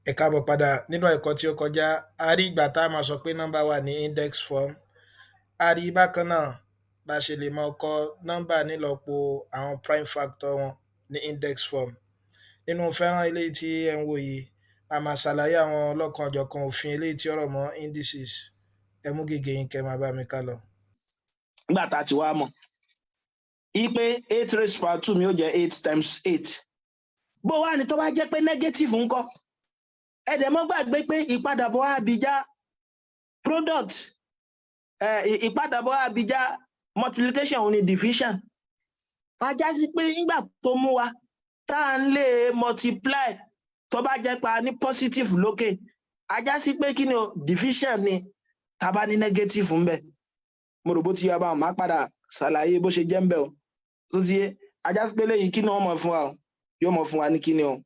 Ẹ káàbọ̀ padà. Nínú ẹ̀kọ́ tí ó kọjá, a rí ìgbà tá a máa sọ pé nọ́mbà wà ní index form. A rí bákan náà bá ṣe lè máa kọ nọ́mbà nílọ́po àwọn prime factor wọn ní index form. Nínú fọ́nrán eléyìí tí ẹ̀ ń wò yìí, a máa ṣàlàyé àwọn ọlọ́kan-ò-jọ̀kan òfin eléyìí tí ó rọ̀ mọ́ indices. Ẹ mú gègé yín, kẹ́ máa bá mi ká lọ. Nígbà tá a ti wá mọ̀ pé eight raised power two mi ó jẹ́ eight times eight, bó wá ní tó bá jẹ́ pé negative ńkọ́? Ẹ dẹ̀ mọ́ gbàgbé pé ìpadàbọ̀ àbíjá product, ìpadàbọ̀ àbíjá multiplication òun ni division. A já sí pé nígbà tó mú wa tá à ń lè multiply, tó bá jẹ́ pa ní positive lókè, a já sí pé kí ni o? Division ni tá a bá ní negative ńbẹ. Mo rò bó ti yá báwọn, máa padà ṣàlàyé bó ṣe jẹ́ ńbẹ o. Tó ti yé, a já sí pé lẹ́yìn, kí ni wọ́n mọ̀ fún wa o? Yóò mọ̀ fún wa ní kí ni o?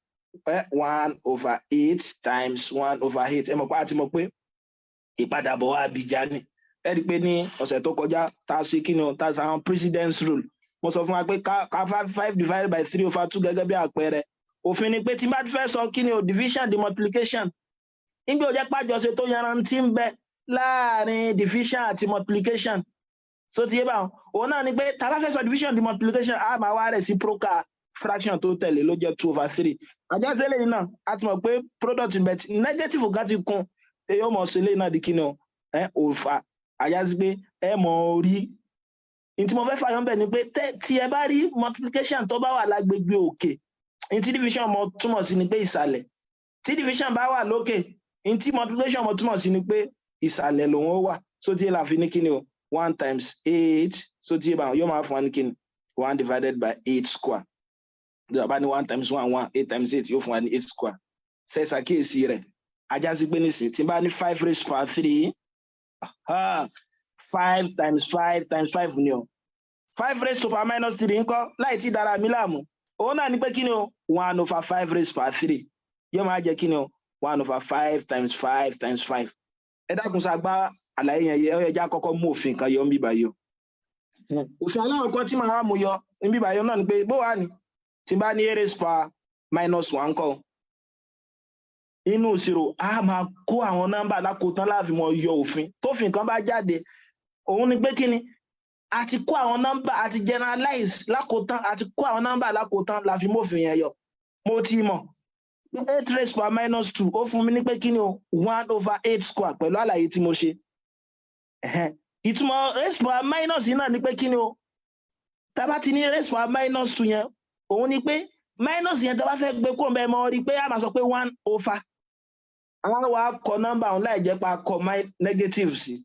One over eight times one over eight. Ẹ mọ̀ pé a ti mọ̀ pé ìpadàbọ̀ àbíjà ni. Ẹ rí i pé ní ọ̀sẹ̀ tó kọjá, tá a ṣe kí ni o, tá a ṣe àwọn precedence rule, mo sọ fún wa pé ká five divided by three over two gẹ́gẹ́ bí àpẹẹrẹ. Òfin ni pé tí n bá fẹ́ sọ kí ni o, division di multiplication, nígbà ó jẹ́ pàjọṣe tó yanrantí ń bẹ láàrin division àti multiplication. So ti yé báwọn, òun náà ni pé tá a bá fẹ́ sọ division di multiplication, a máa wá reciprocal fraction tó tẹ̀lé ló jẹ́ two over three. Àjọṣe lẹ́yìn náà, a ti mọ̀ pé product ń bẹ, negative kan ti kún, èyí ó mọ̀ sí lẹ́yìn náà di kí ni o? Ẹ over. Àjásí pé ẹ mọ̀ rí ní tí mo fẹ́ fàyọ̀ bẹ̀ ni pé tí ẹ bá rí multiplication tó bá wà lágbègbè òkè, ní tí division mọ̀ túmọ̀ sí ni pé ìsàlẹ̀. Tí division bá wà lókè, ní tí multiplication mọ̀ túmọ̀ sí ni pé ìsàlẹ̀ lòun ó wà. So tí la fi ní kí ni o? One times eight. So tí yóò máa fún wa ní kí ni? One divided by eight square. Tí a bá ní one times one, one, eight times eight yóò fún wa ní eight square. Ṣe ṣàkíyèsí rẹ̀? Ajá sí pé nísìnyí, tí n bá ní five raised power three, five times five times five ni o. Five raised to power minus three ńkọ́? Láì tí dára mi láàmú, òun náà ní pé kí ni o? One over five raised power three yóò máa jẹ́ kí ni o? One over five times five times five. Ẹ dákun, sá gbá àlàyé yẹn yẹ. Ó yẹ já kọ́kọ́ mú òfin kan yọ ń bíbá yìí o. Òfin aláwọ̀ tí màá mú yọ ń bíbá yọ náà ni pé bó wà ní tí n bá ní a raised power minus one kọ́, inú ìṣirò, a máa kó àwọn nọ́mbà lákòótán láàfin mọ yọ òfin. Tófin kan bá jáde, òun ni pé kí ni? A ti kó àwọn nọ́mbà, a ti generalize lákòótán, a ti kó àwọn nọ́mbà lákòótán la fi mófin yẹn yọ. Mo ti mọ̀ eight raised power minus two, ó fún mi ní pé kí ni o? One over eight square, pẹ̀lú àlàyé tí mo ṣe. Ìtumọ̀ raised power minus yìí náà ni pé kí ni o? Tá bá ti ní raised power minus two yẹn, òun ni pé minus yẹn, tá bá fẹ́ gbé kó mbẹ́, mọ́ rí pé a máa sọ pé one over àwọn wa kọ nọ́mbà òun láì jẹ́ pa kọ negative sí.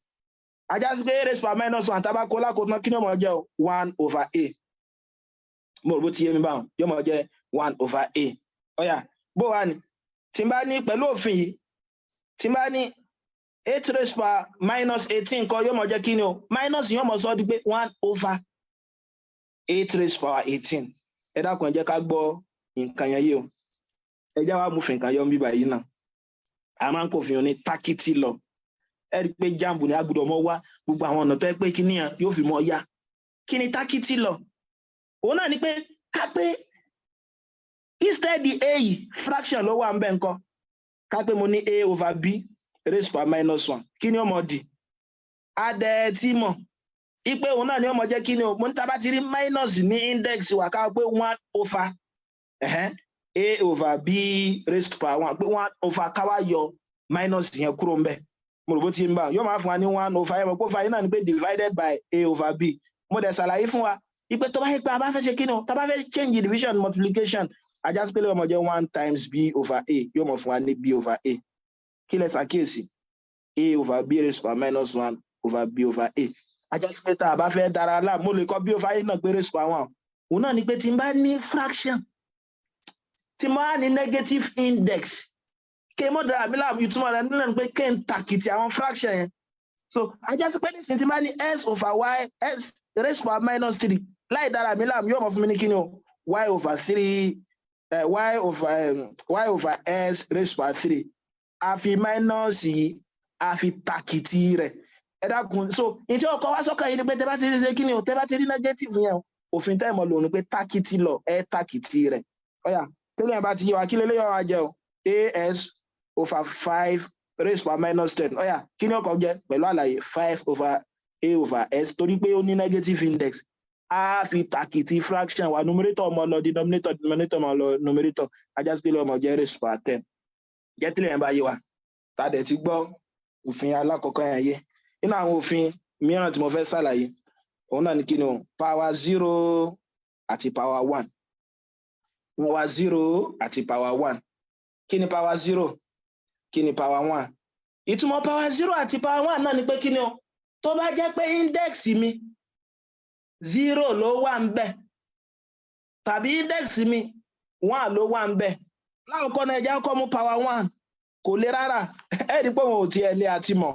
Ajá sí pé raised power minus one, tá bá kó lákòótán, kí ni ó máa jẹ́ o? One over a. Mo rò bó ti yé mi báwọn, yóò máa jẹ́ one over a. Ọ̀yà, bó wà ní tí n bá ní pẹ̀lú òfin yìí, tí n bá ní eight raised power minus 18 kọ́, yóò máa jẹ́ kí ni o? Minus yóò máa sọ di pé one over eight raised power 18. Ẹ dákun, ẹ jẹ́ ká gbọ́ nǹkan yẹn yìí o. Ẹ jẹ́ wá mú fi nǹkan yọ ń bíbá yìí náà. A máa ń kó fi hàn ní tákìtì lọ. Ẹ rí i pé JAMB ní agbọ́dọ̀ mọ wá gbogbo àwọn ọ̀nà tó yẹ pé kí níyàn yóò fi mọ ya. Kí ni tákìtì lọ? Òun náà ni pé ká pé instead a yìí, fraction ló wà ń bẹ ńkọ́? Ká pé mo ní a over b raised power minus one, kí ni ó mọ di? Adẹ tí mọ̀ ipe òun náà ni ó mọ jẹ́ kí ni o? Mo ní tá bá ti rí minus ní index wà, ká pé one over a over b raised to power one, pé one over, káwá yọ minus yẹn kúrò ńbẹ̀. Mo rò bó ti ń bá yóò máa fún wa ní one over. Ẹ mọ̀ pé over yìí náà ni pé divided by a over b. Mo dẹ̀ ṣàlàyé fún wa ipe tó bá yẹ pé a bá fẹ́ ṣe kí ni o, tá a bá fẹ́ change division multiplication, ajá sí pé lè mọ̀ jẹ́ one times b over a, yóò mọ̀ fún wa ní b over a. Kí lẹ ṣàkíyèsí? A over b raised to power minus one over b over a. Ajá sí pé tá a bá fẹ́ dára láàmú, mo lè kọ b over a náà pé raised to power one. Òun náà ni pé tí n bá ní fraction, tí mo á ní negative index, kí n mọ̀ dára mi láàmú, ìtumọ̀ rẹ̀ nílẹ̀ ni pé kí n tàkìtì àwọn fraction yẹn. So ajá sí pé nísìnyí, tí n bá ní x over y, x raised to power minus three, láì dára mi láàmú, yóò mọ̀ fún mi ní kíni o? Y over three, y over x raised to power three. A fi minus yìí, a fi tàkìtì rẹ̀. Ẹ dákun, so ìtí ọkọ wá sọ́kàn yìí ni pé tẹ́ bá ti rí ṣe kíni o, tẹ́ bá ti rí negative yẹn o, òfin tẹ́ mọ̀ lòun ni pé tàkìtì lọ, ẹ tàkìtì rẹ̀. Ọ̀yà, tẹ́lẹ̀ yẹn bá ti yé wa, kí lélẹ́yọ̀ wá jẹ́ o? As Over five raised power minus 10. Ó yá, kí ni ó kọ́ jẹ́ pẹ̀lú àlàyé? Five over a over s, torí pé ó ní negative index, a fi tàkìtì fraction wa. Numerator máa lọ denominator, denominator máa lọ numerator. Á já sí pé ó máa jẹ́ raised power 10. Jẹ́ tílẹ̀ yẹn bá yé wa, tá a dẹ̀ ti gbọ́ òfin alákọ̀ọ́kọ́ yẹn yé. Nínú àwọn òfin mìíràn tí mo fẹ́ ṣàlàyé, òun náà ní kí ni o? Power zero àti power one. Power zero àti power one. Kí ni power zero? Kí ni power one? Ìtumọ̀ power zero àti power one náà ni pé kí ni o? Tó bá jẹ́ pé index mi, zero ló wà ń bẹ̀, tàbí index mi, one ló wà ń bẹ̀. Lákòókò náà, ẹ jẹ́ kó mú power one. Kò le rárá. Ẹ rí i pé òun ò tiẹ̀ lé àti mọ̀.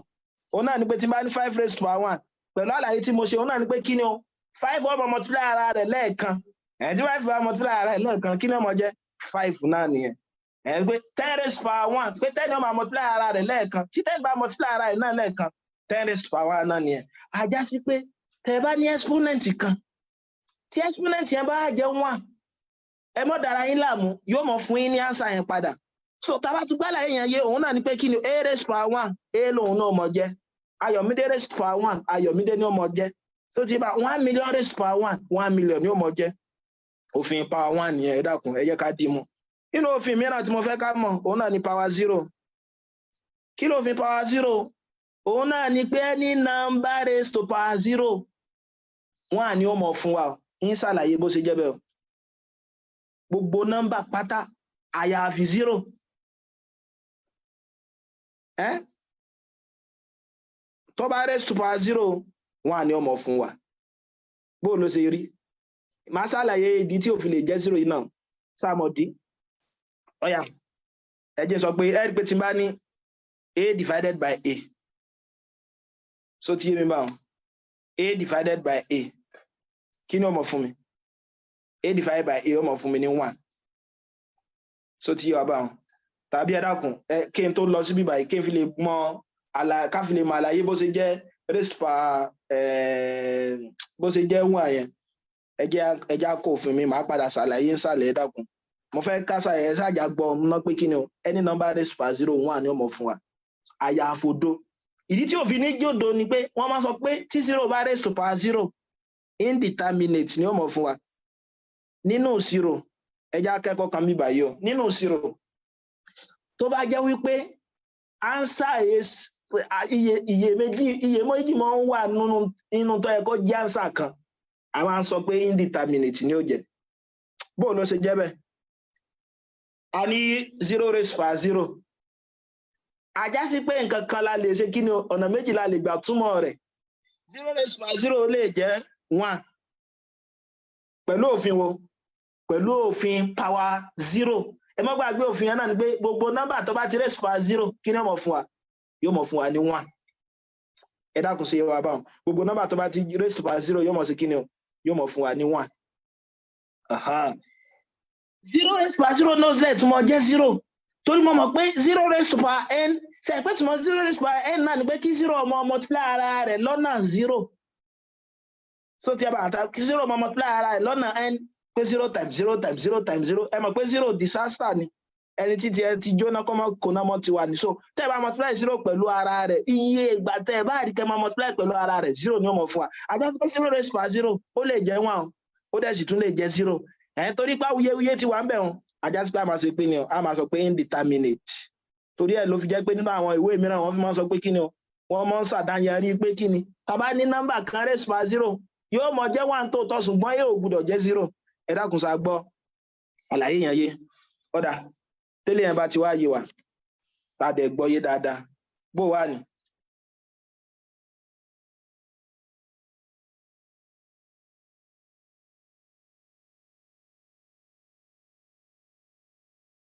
Òun náà ni pé tí n bá ní five raised to power one, pẹ̀lú àlàyé tí mo ṣe, òun náà ni pé kí ni o? Five ó máa multiply ara rẹ̀ lẹ́ẹ̀kan. Ẹ̀ tí five bá multiply ara rẹ̀ lẹ́ẹ̀kan, kí ni ó máa jẹ́? Five náà nìyẹn. Ẹ̀ pé 10 raised to power one, pé 10 ó máa multiply ara rẹ̀ lẹ́ẹ̀kan. Tí 10 bá multiply ara rẹ̀ náà lẹ́ẹ̀kan, 10 raised to power one náà nìyẹn. Á já sí pé tẹ́ bá ní exponent kan, tí exponent yẹn bá jẹ́ one, ẹ mọ́ dára yín láàmú, yóò mọ̀ fún yín ní answer yẹn padà. So tá a bá tún gbálà yẹn yé, òun náà ni pé kí ni? A raised to power one, a lòun náà mọ̀ jẹ́. Ayọ̀mídé raised to power one, Ayọ̀mídé ni ó mọ̀ jẹ́. So ti bá 1 million raised to power one, 1 million ni ó mọ̀ jẹ́. Òfin power one nìyẹn. Ẹ dákun, ẹ jẹ́ ká dì mú. Nínú òfin mìíràn tí mo fẹ́ ká mọ̀, òun náà ni power zero. Kí ló fi power zero? Òun náà ni pé any number raised to power zero, one ni ó mọ̀ fún wa. Ń ṣàlàyé bó ṣe jẹ́ bẹ́ẹ̀ o. Gbogbo nọ́mbà pátá àyàfi zero. Ẹ́ tó bá raised to power zero, one ni ó mọ̀ fún wa. Bó ló ṣe rí, màá ṣàlàyé ìdí tí ò fi lè jẹ́ zero yìí náà. Sáàmọ̀dí ó yá, ẹ jẹ́ sọ pé ẹ rí pé tí n bá ní a divided by a, so ti yé mi báwọn? A divided by a, kí ni ó mọ̀ fún mi? A divided by a ó mọ̀ fún mi ní one. So ti yé wa báwọn? Tàbí ẹ dákun, ẹ kí n tó lọ síbí báyìí, kí n fi lè mọ àlà, ká fi lè mọ àlàyé bó ṣe jẹ́ raised power, bó ṣe jẹ́ one yẹn. Ẹ jẹ́ kó òfin mi, màá padà ṣàlàyé nsàlẹ̀. Ẹ dákun, mo fẹ́ kásá ẹ ṣáàjà gbọ́ ná pé kí ni o? Any number raised power zero, one ni ó mọ̀ fún wa, àyàfi òdo. Ìdí tí òfin ní jòdò ni pé wọ́n máa sọ pé tí zero bá raised to power zero, indeterminate ni ó mọ̀ fún wa. Nínú ìṣirò, ẹ jẹ́ akẹ́kọ̀ọ́ kan bí báyìí o. Nínú ìṣirò, tó bá jẹ́ wípé answer is iye méjì máa ń wà nínú tó yẹ kó jẹ́ answer kan, a máa ń sọ pé indeterminate ni ó jẹ́. Bó ló ṣe jẹ́ bẹ́ẹ̀? A ní zero raised power zero, á já sí pé nǹkan kan la lè ṣe. Kí ni? Ọ̀nà méjì la lè gbà túmọ̀ rẹ̀. Zero raised power zero lè jẹ́ one. Pẹ̀lú òfin wo? Pẹ̀lú òfin power zero. Ẹ má gbàgbé òfin yẹn náà ni pé gbogbo nọ́mbà tó bá ti raised power zero, kí ni ó mọ̀ fún wa? Yóò mọ̀ fún wa ní one. Ẹ dákun, sí wa báwọn? Gbogbo nọ́mbà tó bá ti raised power zero yóò mọ̀ sí kí ni o? Yóò mọ̀ fún wa ní one. Zero raised power zero náà lè túmọ̀ jẹ́ zero, torí mo mọ̀ pé zero raised to power n, ṣe pé túmọ̀ zero raised to power n náà ni pé kí zero máa multiply ara rẹ̀ lọ́nà zero. So tí a bá àtà kí zero máa multiply ara rẹ̀ lọ́nà n, pé zero times zero times zero times zero, ẹ mọ̀ pé zero disaster ni. Ẹni tí tiẹ̀ ti jóná kọ́ mọ́ kóná mọ́ ti wà ní. So tẹ́ ẹ bá multiply zero pẹ̀lú ara rẹ̀, iye ìgbà tẹ́ ẹ bá rí kẹ́ máa multiply pẹ̀lú ara rẹ̀, zero ni ó mọ̀ fún wa. Á já sí pé zero raised to power zero, ó lè jẹ́ one, ó dẹ̀ sì tún lè jẹ́ zero. Ẹ̀ torí pé awuyewuye ti wà ń bẹ̀ wọn, á já sí pé a máa ṣe pé ni o? A máa sọ pé indeterminate. Torí ẹ̀ ló fi jẹ́ pé nínú àwọn ìwé mìíràn, wọ́n fi máa ń sọ pé kí ni o? Wọ́n máa ń ṣàdáyanrí pé kí ni? Tá bá ní nọ́mbà kan raised to power zero, yóò mọ jẹ́ one tó tọ́, ṣùgbọ́n yóò gbúdọ̀ jẹ́ zero. Ẹ dákun, sá gbọ́ àlàyé yẹn yé? Ó dáa, tẹ́lẹ̀ yẹn bá ti wá yé wa, tá a dẹ̀ gbọ́ yé dáadáa, bó wà ní